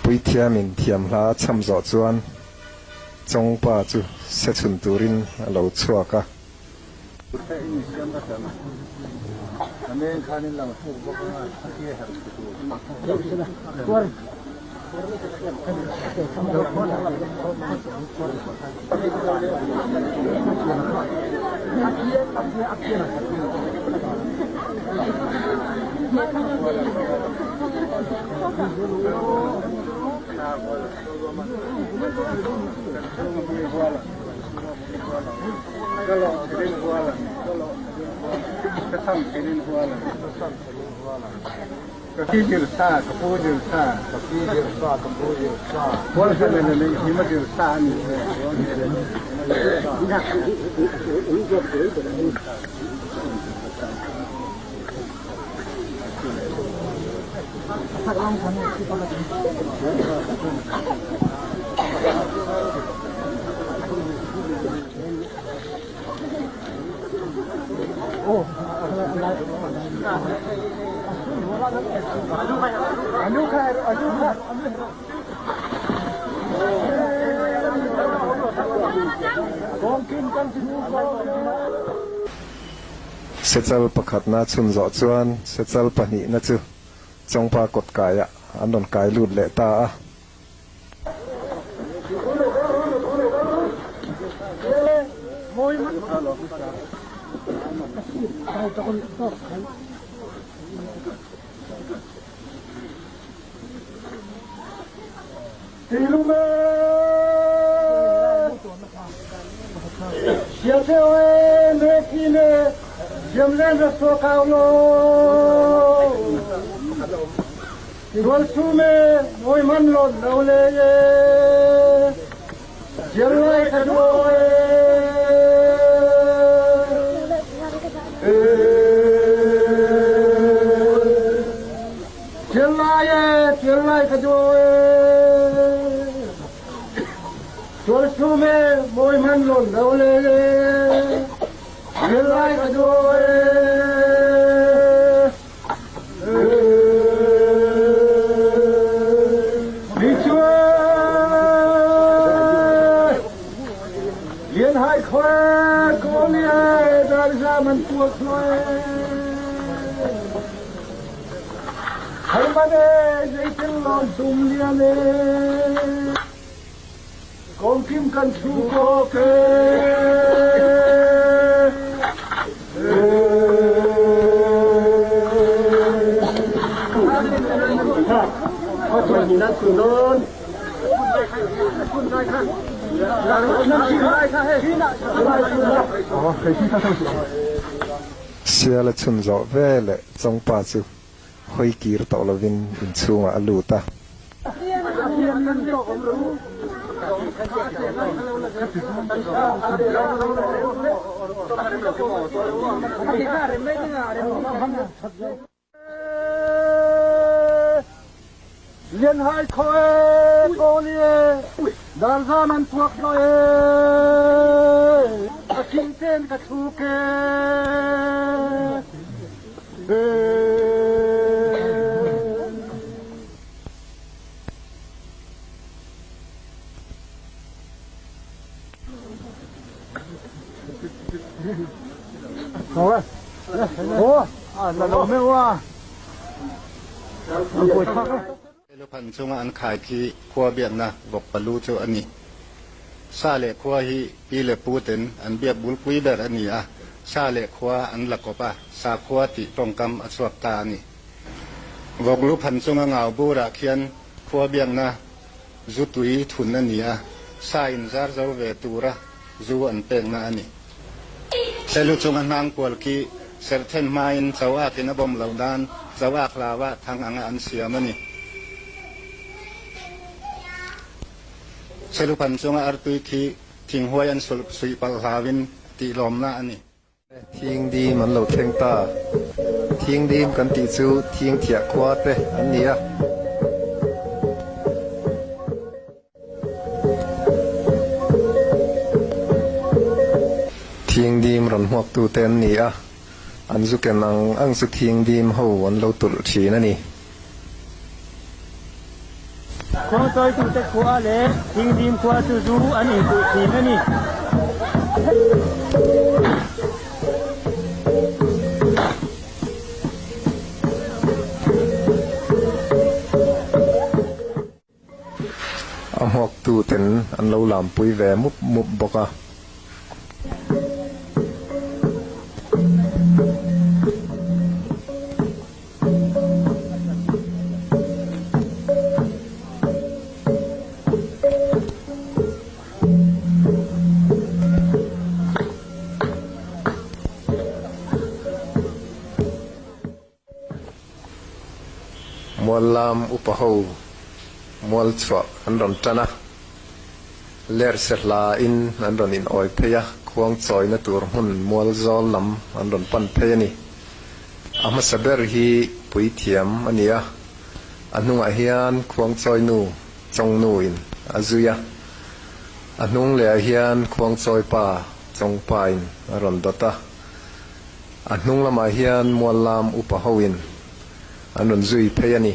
Puithiamin thiam hla a chham zawh chuan Chawngpa chu se chhun turin a lo chhuak a. Sechal pakhatna chhun zawh chuan sechal pahnihna chu Chawngpa kawt kaiah an rawn kai lut leh ta a. Siala chhun zawh ve leh Chawngpa chu hawi kir tawh lovin inchhungah a lut a. Lianhai khaw e, Kawl e, Darzam an puak hlawh e, a thing ten ka thluk e. Elophan chunga an khai khi khua biakna vawk palu chu a ni. Sa leh khua hi pi leh pu ten an biak bulpui ber a ni a, sa leh khua an la kawp a, sakhua tih tawngkam a chhuak ta a ni. Vawk lu phan chunga ngau burah khian khua biakna zu tui thun a ni a, sa inzar zo ve tura zu an pekna a ni. Selu chunga hnang kual khi serthen hmain chauakin a bawm loh nan chauak hlaua thang anga an siam a ni. Selu phan chunga artui khi thinghuai an sulh suih palh hlauin tihlawmna a ni. Thingdim an lo thleng ta. Thingdim kan tih chu thingthiah khua te an ni a. Thingdim rawn hmuaktu te an ni a, an zu ken ang ang chu thingdim ho an lo tulh thin a ni. Khuangchawitute khua leh Thingdim khua chu zu an inkulh thin a ni. A hmuaktu ten an lo lampui ve mup mup bawk a. Muallam upa ho mual chhuah an rawn tan a, lerse hla in an rawn in awi phei a, khuang chawina tur hmun mual zawl lam an rawn pan phei a ni. A hmasa ber hi puithiam a ni a, a hnungah hian khuangchawi nu Chawngnu in a zui a, a hnung lehah hian khuangchawi pa Chawngpa in a rawn dawt a. A hnung lamah hian Muallam upa hoin an rawn zui phei a ni.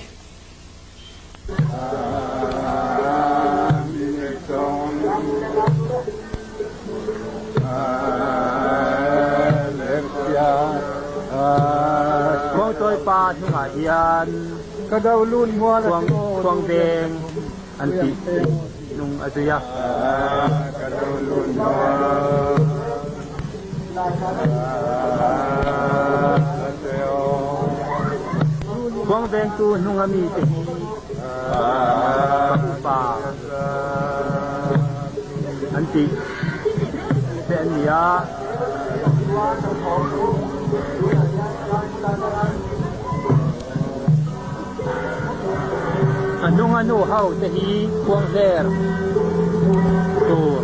Khuangchawi pa hnungah hian Khuangveng an tih hnung a zui a. Khuangvengtu hnunga mite hi ka upa an tih te an ni a. A hnunga nu ho te hi khuanghler tur.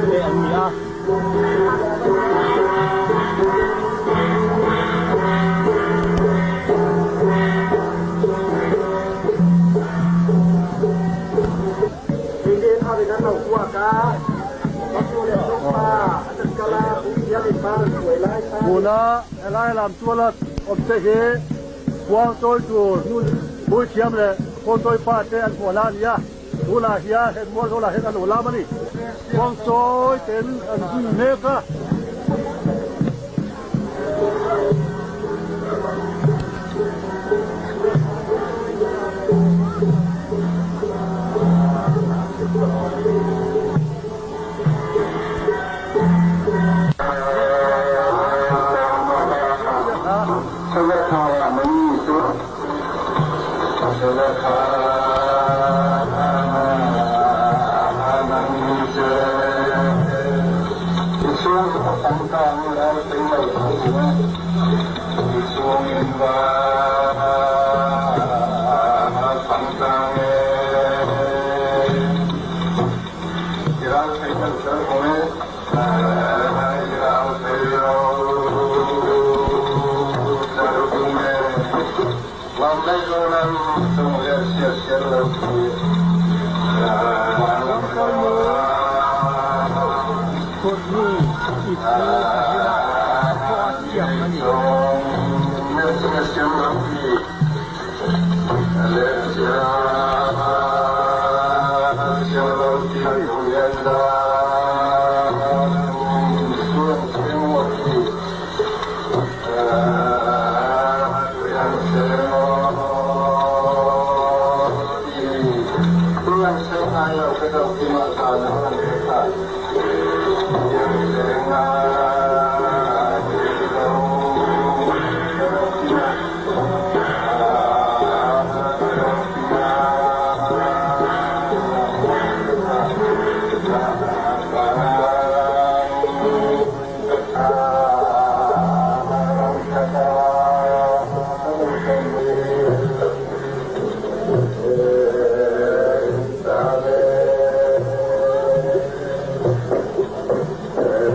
Te an ni a. Tuna helai lam tuala awm te hi khuang chawi tur Puithiam leh Khuangchawi pa te an hmuh la a ni a, tunah hian he mual zawlah hian an lo lam a ni. Khuangchawi ten an zui mek a. Kutnu ip hi a hlun a, khaw a siam a ni.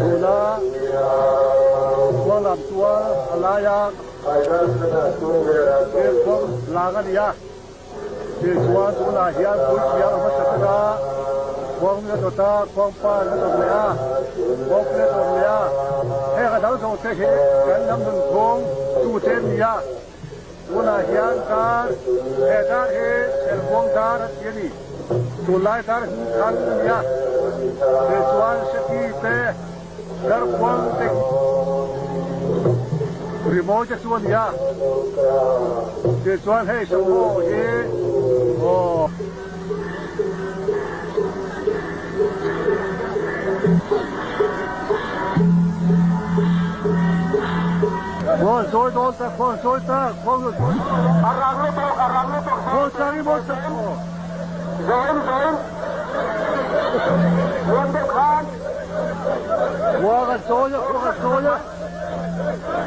Tuna khuang lam tual a laia khuang lang a ni a. Tichuan tunah hian puithiam a hmasa ber a, khuangnu a dawt a, khuangpa an la dawt leh a, khuangpui a dawt leh a. Heng a dang zawh te hi kan lam nunphung tute an ni a. Tunah hian dar, he dar hi Selbuang dar a ti a ni. Tunlai dar hming khan a ni a. Tichuan Seki te, Darkhuang te rimawi te chu a ni a. Tichuan hei Sangho hi aw. Khuang chawi dawn ta, khuang chawi ta, khuang chawi. Khuang chang i mawi ta. Khuang a chawi a, khuang a chawi a,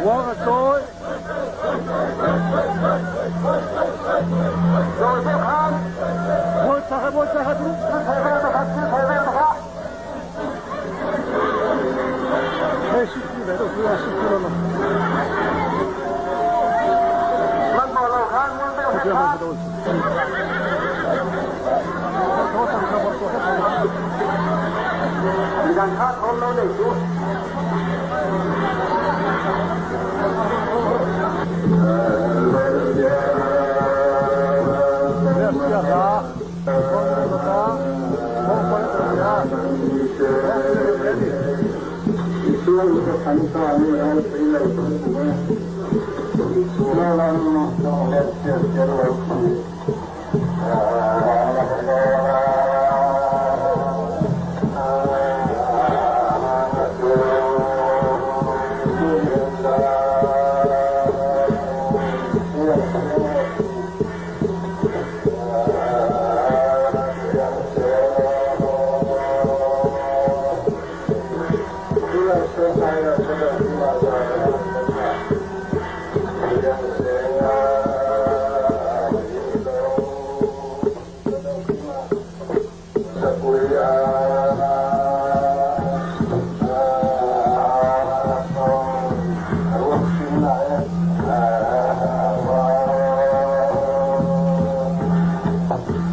khuang a chawi. Mawi chak a, mawi chak a. Hei sikul ve deuh chu a sikul a lang.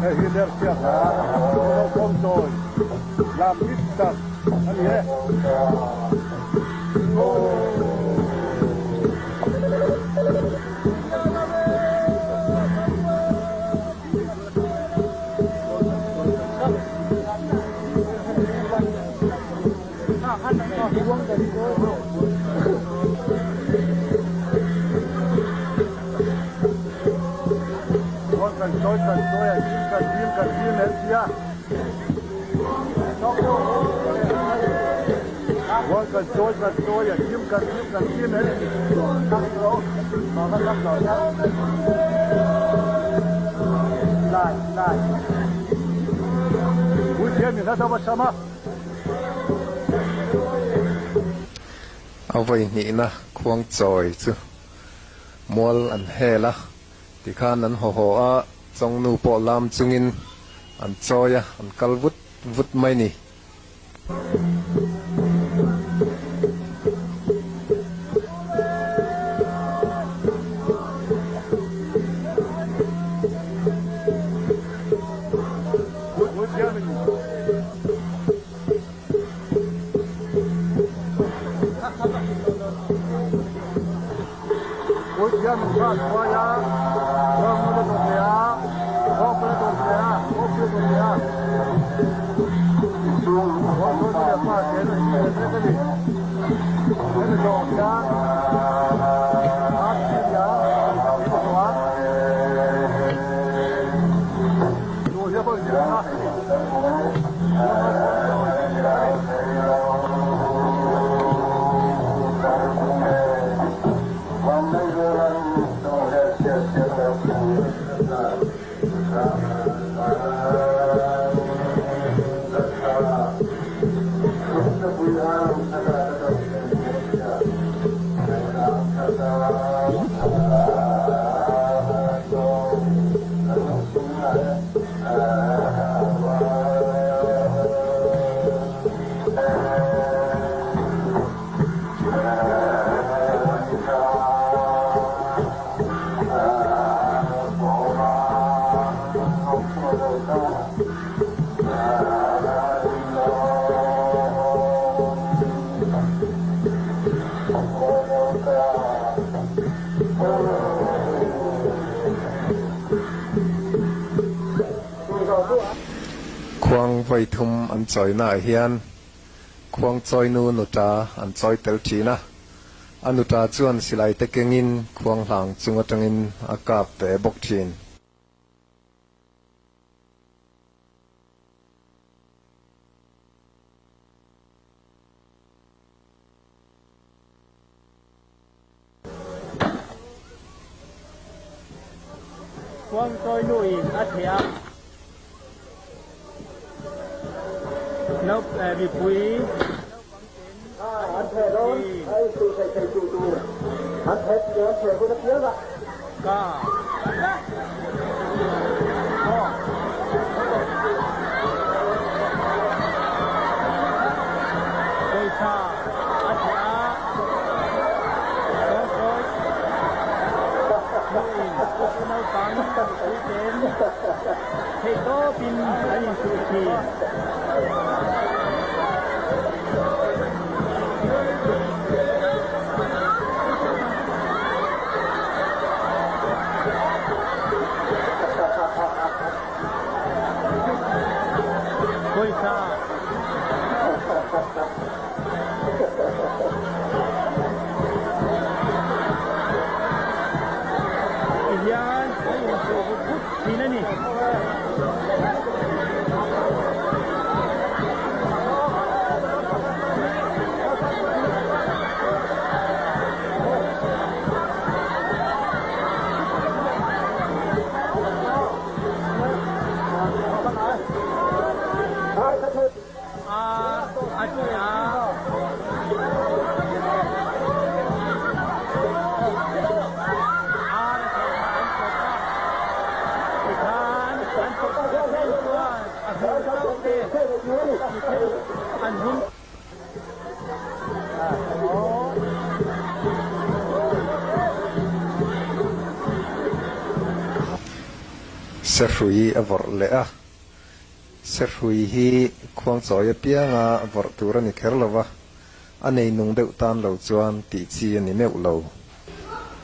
Hei hi Lersia hla Mizo kawngchawi lam hit tak a ni e. Kan chawi kan chawi a him kan him kan him an ti a. Kan chawi kan chawi a him kan him kan him an ti. A vawi hnihna khuang chawi chu mual an hel a, tikhan an haw haw a, chawngnu pawh lam chungin an chawi a, an kal vut vut mai ni. Khuang vawi thum an chawina ah hian khuang chawinu nuta an chawi tel thin a, a nuta chuan silai te kengin khuang hlang chung atangin a kap ve bawk thin. Khuangchawi nu in a theh a, mipui naupang ten an theh thin. Pawisa a theh a, kawngkawi hnuin naupang mipui ten theihtawpin an inchuh thin. Pawisa. Serhrui a vawrh leh a. Serhrui hi khuangchawi apianga vawrh tur a ni kher lo va, a nei nung deuh tan lo chuan tih chi a ni meuh lo.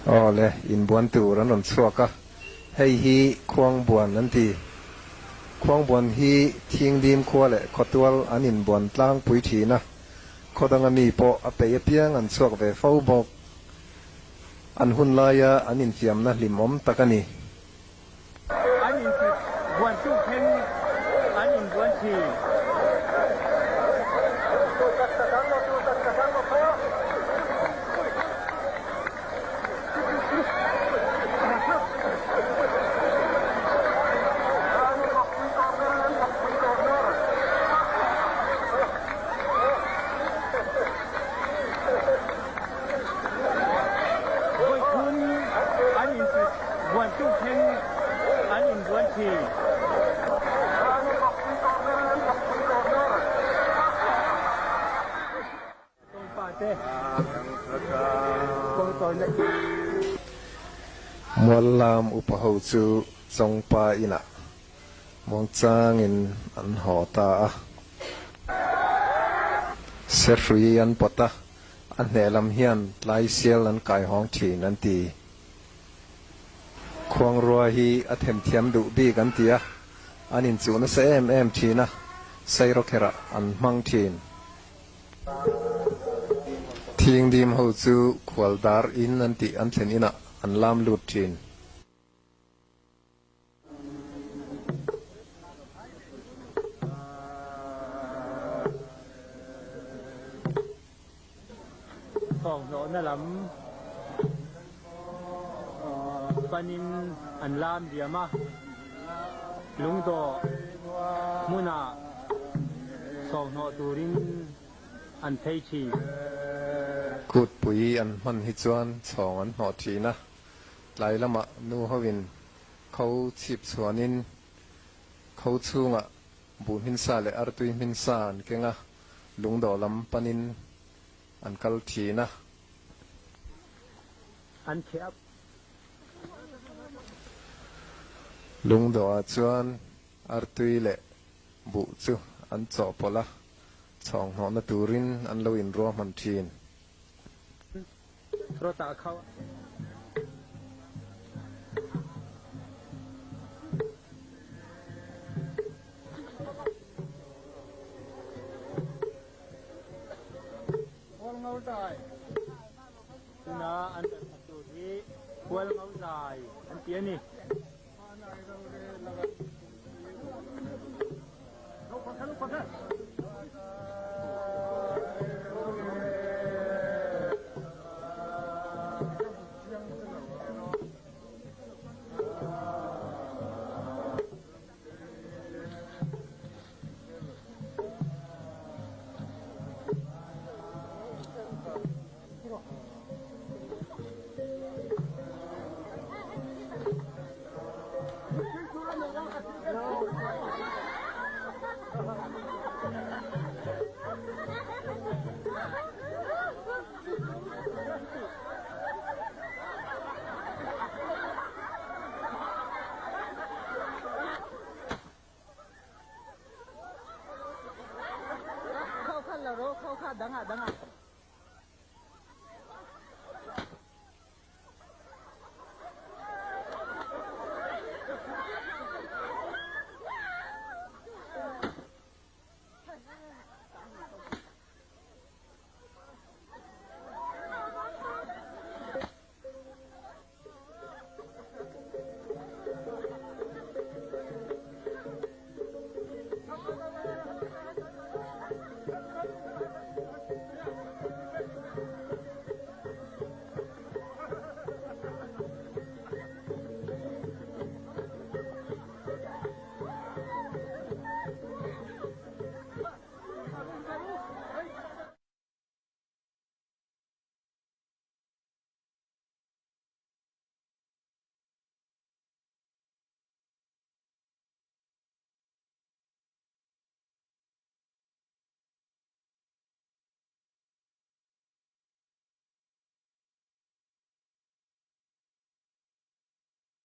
Aw le, inbuan tur an rawn chhuak a, hei hi khuangbuan an ti. Khuangbuan hi Thingdim khua leh khawtual an inbuan tlangpui thin a, khaw danga mi pawh a peih apiang an chhuak ve fo bawk. An hun laia an infiamna hlimawm tak a ni. An inti buan tuk thleng an inbuan thin. Vawithun an inti buan tuk thleng an inbuan thin. Muallam upa ho chu Chawngpa inah muangchangin an haw ta a. Serhrui an pawt a, a hneh lam hian tlai sial an kai hawng thin an ti. Khuangrua hi a themthiam duh bik an ti a, an inchuh nasa em em thin a, sairawkherah an hmang thin. Thingdim ho chu khual dar in an tih an thlen inah an lam lut thin. Thawnghnawhna lam panin an lam diam a, lungdawh hmunah thawnghnawh turin an phei thin. Kutpui an hman hi chuan chhawng an hnawh thin a, Tlai lamah nu hoin kho chhip chhuanin kho chhungah buh hminsa leh artui hminsa an keng a, lungdawh lam panin an kal thin a. An thiap. Lungdawhah chuan artui leh buh chu an chawhpawlh a, chhawng hnawhna turin an lo inruahman thin. Rawtah kho. Tuna an rat khat tur hi Hualngo zai an ti a ni.